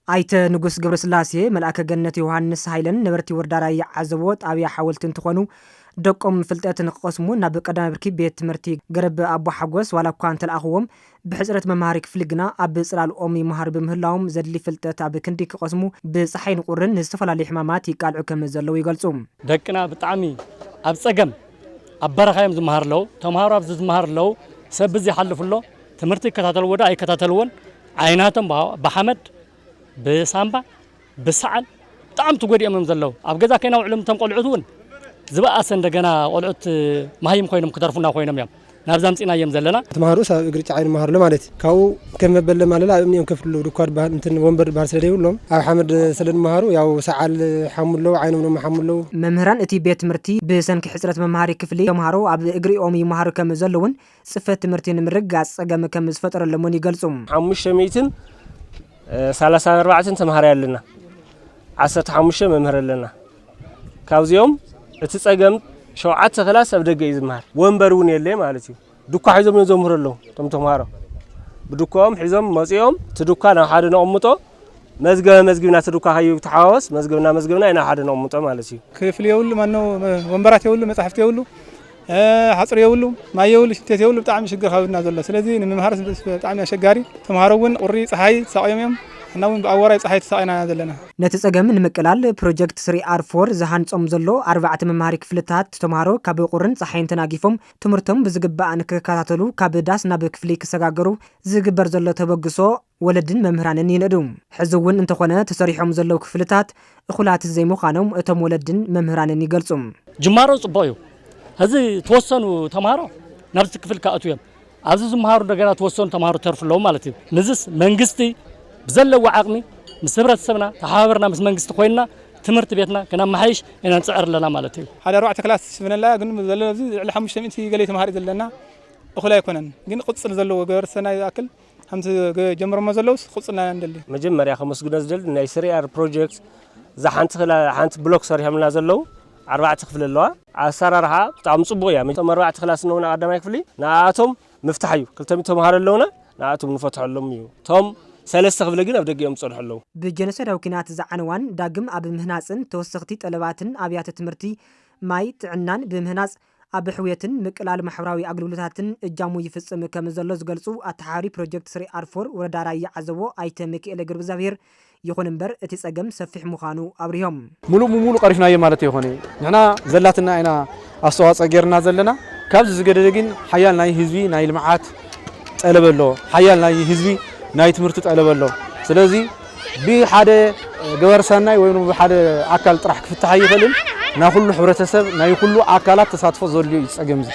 ኣይተ ንጉስ ገብረስላሴ፣ መልኣከ ገነት ዮሃንስ ሃይለን ነበርቲ ወረዳ ራያ ዓዘቦ ጣብያ ሓወልቲ እንትኾኑ፣ ደቆም ፍልጠት ንክቐስሙ ናብ ቀዳማይ ብርኪ ቤት ትምህርቲ ገረብ ኣቦ ሓጎስ ዋላ እኳ እንተለኣኽዎም፣ ብሕፅረት መምሃሪ ክፍሊ ግና ኣብ ፅላል ኦም ይመሃሩ ብምህላዎም፣ ዘድሊ ፍልጠት ኣብ ክንዲ ክቐስሙ ብፀሓይን ቁርን ንዝተፈላለዩ ሕማማት ይቃልዑ ከም ዘለዉ ይገልፁ። ደቅና ብጣዕሚ ኣብ ፀገም፣ ኣብ በረኻ እዮም ዝመሃር ኣለዉ። ተምሃሮ ኣብዚ ዝመሃር ኣለዉ። ሰብ ብዚ ይሓልፍ ኣሎ። ትምህርቲ ይከታተልዎ ዶ ኣይከታተልዎን፣ ዓይናቶም ብሓ-፣ ብሓመድ፣ ብሳምባ፣ ብሰዓል ብጣዕሚ ተጎዲኦም እዮም ዘለዉ። ኣብ ገዛ ከይነውዕሎም እቶም ቆልዑት እውን ዝበኣሰ እንደገና ቆልዑት መሃይም ኮይኖም ክተርፉና ኮይኖም እዮም። ናብዛ ኣምፂእናዮም ዘለና። ተምሃሮስ ኣብ እግሪ ጫዓይ ንመሃርሎ ማለት እዩ። ካብኡ ከም መበለ ማለላ ኣብ እምኒኦም ከፍልሉ ድኳ ድበሃል እንትን ወንበር ድበሃል ስለ ዘይብሎም ኣብ ሓመድ ስለ ንመሃሩ ያው ሰዓል ሓሙ ኣለዉ፣ ዓይኖም ድማ ሓሙ ኣለዉ። መምህራን እቲ ቤት ትምህርቲ ብሰንኪ ሕፅረት መምሃሪ ክፍሊ ተምሃሮ ኣብ እግሪኦም ይመሃሩ ከም ዘለውን ፅፈት ትምህርቲ ንምርግጋፅ ፀገም ከም ዝፈጠረሎም እውን ይገልፁ። ሓሙሽተ ሚእትን ሰላሳን ኣርባዕተን ተምሃራይ ኣለና። ዓሰርተ ሓሙሽተ መምህር ኣለና። ካብዚኦም እቲ ጸገም ሸውዓተ ክላስ ኣብ ደገ እዩ ዝመሃር። ወንበር እውን የለይ ማለት እዩ። ድኳ ሒዞም እዮም ዘምህሩ ኣለዉ እቶም ተምሃሮ። ብድኳኦም ሒዞም መጺኦም እቲ ድኳ ናብ ሓደ ነቐምጦ፣ መዝገበ መዝግብና እቲ ድኳ ከይተሓዋወስ መዝገብና መዝገብና ኢና ሓደ ነቐምጦ ማለት እዩ። ክፍሊ የብሉ፣ ማነው፣ ወንበራት የብሉ፣ መጻሕፍቲ የብሉ፣ እ፣ ሓጹር የብሉ፣ ማይ የብሉ፣ ሽንት ቤት የብሉ፣ ብጣዕሚ ሽግር ካብና ዘሎ። ስለዚ ንምምሃር ብጣዕሚ ኣሸጋሪ። ተምሃሮ እውን ቁሪ፣ ጸሓይ ተሳቕዮም እዮም። ንሕና እውን ብኣወራይ ጸሓይ ተሳቒና ዘለና። ነቲ ጸገም ንምቅላል ፕሮጀክት ስሪ ኣር ፎር ዝሃንጾም ዘሎ ኣርባዕተ መምሃሪ ክፍልታት ተምሃሮ ካብ ቁርን ጸሓይን ተናጊፎም ትምህርቶም ብዝግባእ ንክከታተሉ ካብ ዳስ ናብ ክፍሊ ክሰጋገሩ ዝግበር ዘሎ ተበግሶ ወለድን መምህራንን ይንእዱ። ሕዚ እውን እንተኾነ ተሰሪሖም ዘለዉ ክፍልታት እኹላት ዘይምዃኖም እቶም ወለድን መምህራንን ይገልጹ። ጅማሮ ጽቡቕ እዩ። ሕዚ ተወሰኑ ተምሃሮ ናብዚ ክፍል ክኣትዉ እዮም። ኣብዚ ዝመሃሩ እንደገና ተወሰኑ ተምሃሮ ተርፉ ኣለዉ ማለት እዩ። ንዝስ መንግስቲ ብዘለዎ ዓቕሚ ምስ ህብረተሰብና ተሓባበርና ምስ መንግስቲ ኮይንና ትምህርቲ ቤትና ከነመሓይሽ ኢና ንጽዕር ኣለና ማለት እዩ። ሓደ ኣርባዕተ ክላስ ሽፍነላ ግን ዘሎ ኣብዚ ልዕሊ ሓሙሽተ ሚእቲ ገለ ተምሃሮ ዘለና እኹል ኣይኮነን። ግን ቅጽል ዘለዎ ገበርቲ ሰናይ ዝኣክል ከምቲ ገ-፣ ጀምሮሞ ዘለውስ ቅጽልና ንደሊ። መጀመርያ ከመስግኖ ዝደሊ ናይ ስሪ ኣር ፕሮጀክት እዛ ሓንቲ ክላ-፣ ሓንቲ ብሎክ ሰሪሖምልና ዘለዉ ኣርባዕተ ክፍሊ ኣለዋ። ኣሰራርሓ ብጣዕሚ ጽቡቕ እያ። እቶም ኣርባዕተ ክላስ እነውና ቀዳማይ ክፍሊ ንኣቶም ምፍታሕ እዩ። ክልተ ሚእቲ ተምሃሮ ኣለውና፣ ንኣቶም ንፈትሐሎም እዩ። እቶም ሰለስተ ክፍሊ ግን ኣብ ደገ እዮም ዝጸንሑ ኣለዉ። ብጀኖሳይዳዊ ኲናት ዝዓነዋን ዳግም ኣብ ምህናጽን ተወሰኽቲ ጠለባትን ኣብያተ ትምህርቲ፣ ማይ፣ ጥዕናን ብምህናጽ ኣብ ሕውየትን ምቅላል ማሕበራዊ ኣገልግሎታትን እጃሙ ይፍጽም ከም ዘሎ ዝገልጹ ኣተሓባሪ ፕሮጀክት ስሪ ኣር ፎር ወረዳ ራያ ዓዘቦ ኣይተ ሚካኤል ገብረእግዚኣብሔር፣ ይኹን እምበር እቲ ጸገም ሰፊሕ ምዃኑ ኣብሪሆም። ሙሉእ ብሙሉእ ቀሪፍናዮ ማለት ኣይኮነ። ንሕና ዘላትና ኢና ኣስተዋጽኦ ጌርና ዘለና። ካብዚ ዝገደደ ግን ሓያል ናይ ህዝቢ ናይ ልምዓት ጠለብ ኣሎ፣ ሓያል ናይ ህዝቢ ናይ ትምህርቲ ጠለብ ኣሎ። ስለዚ ብሓደ ገባር ሰናይ ወይ ብሓደ ኣካል ጥራሕ ክፍታሕ ኣይኽእልን። ናይ ኩሉ ሕብረተሰብ፣ ናይ ኩሉ ኣካላት ተሳትፎ ዘድልዮ እዩ ጸገም እዚ።